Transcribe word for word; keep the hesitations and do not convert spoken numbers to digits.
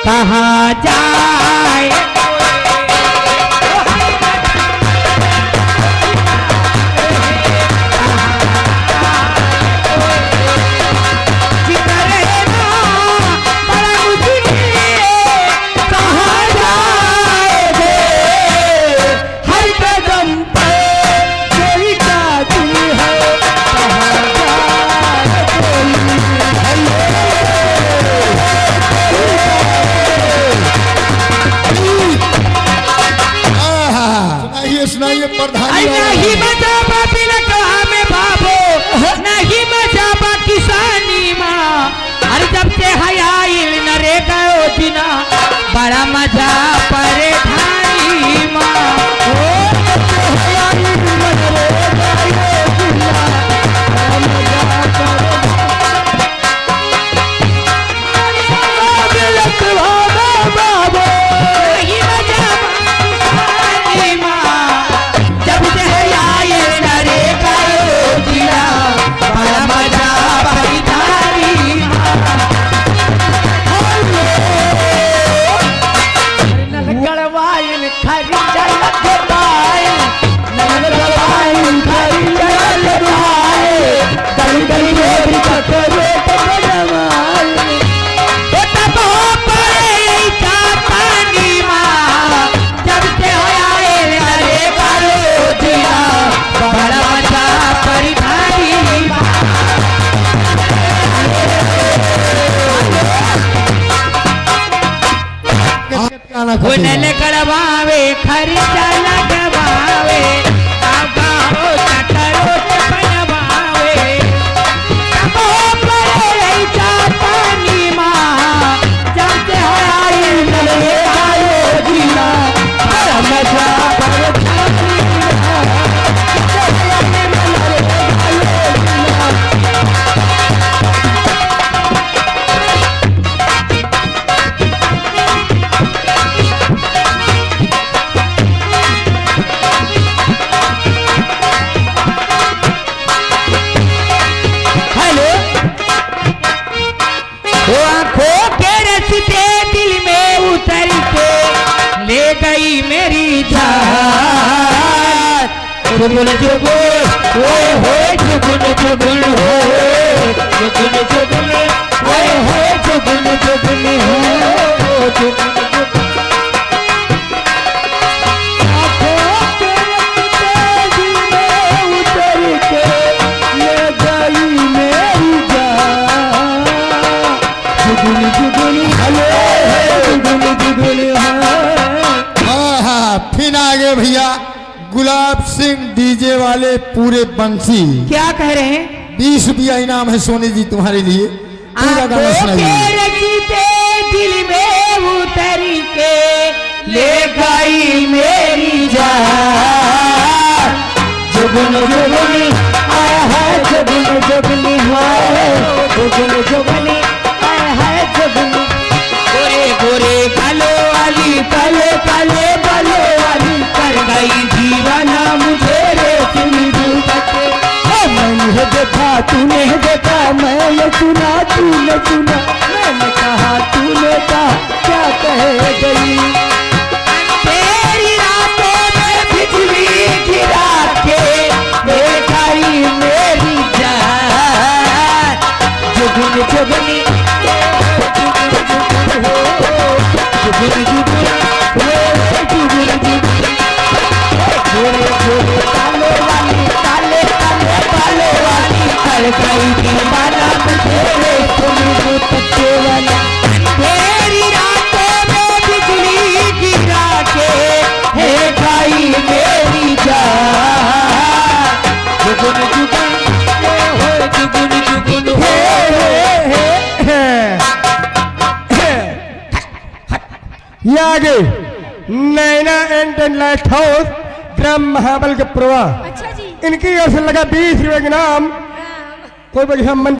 कहाँ जाए? कहाँ जाए रे? हर कदम पर कोई कातिल है, कहाँ जाए कोई? आहा। सुनाइए, सुनाइए, प्रधान अरे जी। नहीं मजा बा बिलकवा में बाबू, नहीं मजा बा किसानी मा। अरे जब से है आइल नरेगा योजना, बड़ा मजा परेशानी मा। ओ, जब से है आइल नरेगा योजना, बड़ा मजा परेशानी। जब से आइल नरेगा योजना, बड़ा मजा परेशानी मा। नल गड़वाइन खरी जल गड़वाइन, नल गड़वाइन खरी जल गड़वाइन, गली गली में भी चक्कर रोड बनवाइन। ओ तब हो परे ऐसा पानी मा, जब से आइल नरेगा योजना, बड़ा मजा परेशानी मा। गाना वो खत्म नल हुआ। गड़वावे, खर्चा लगवावे, आगा हो चटरोट बनवावे। तबो परे रही जा पानी मा, जब से आई नल गड़वायो जीना, बड़ा मजा पर हेलो। वो आंखों के रस्ते दिल में उतर के ले गई मेरी जान। जुगुन जुगुन, ओए होए, जुगुन जुगुन, ओए, जुगुन जुगुन, ओए होए, जुगुन जुगुन, हो, जुगुन जुगुन। आंखों के रस्ते दिल में उतर के ले गई मेरी जान। जुगुन जुगुन, हेलो, जुगुन जुगुन, हाँ। हाँ, हाँ, फिर आगे भैया। गुलाब सिंह डीजे वाले पूरे बंसी। क्या कह रहे हैं? बीस रुपया इनाम है सोनी जी तुम्हारे लिए। पूरा गाना आंखों सुनाइए। के रस्ते दिल में उतर के ले गई मेरी जान। जुगुन जुगुन, आय हाय जुगुन जुगुन, हाय जुगुन जुगुन, आय हाय जुगुन। गोरे गोरे बालों वाली, काले काले बालों वाली, कर गई दीवाना मुझे रे तुम दुपट्टे। ओ मैंने देखा, तूने देखा, मैंने सुना, तूने सुना, मैंने कहा, तूने कहा, क्या कह गई? अंधेरी रातों में बिजली गिरा के ले गई मेरी जान। जुगुन जुगुन, जुगुन जुगुन हो, जुगुन जुगुन हो, जुगुन जुगुन। गोरे गोरे बालों वाली, काले काले बालों वाली, कर गई दीवाना मुझे रे तुम दुपट्टे वाली। अंधेरी रातों में बिजली गिरा के ले गई मेरी जान। जुगुन जुगुन, हो जुगुन जुगुन हो। हे, हे, हे, हे। ये आगे नैना एंड लाइट हाउस, ग्राम महाबल के पुरवा। अच्छा जी। इनकी ओर से लगा बीस रुपए के इनाम। हाँ। कोई बढ़िया मन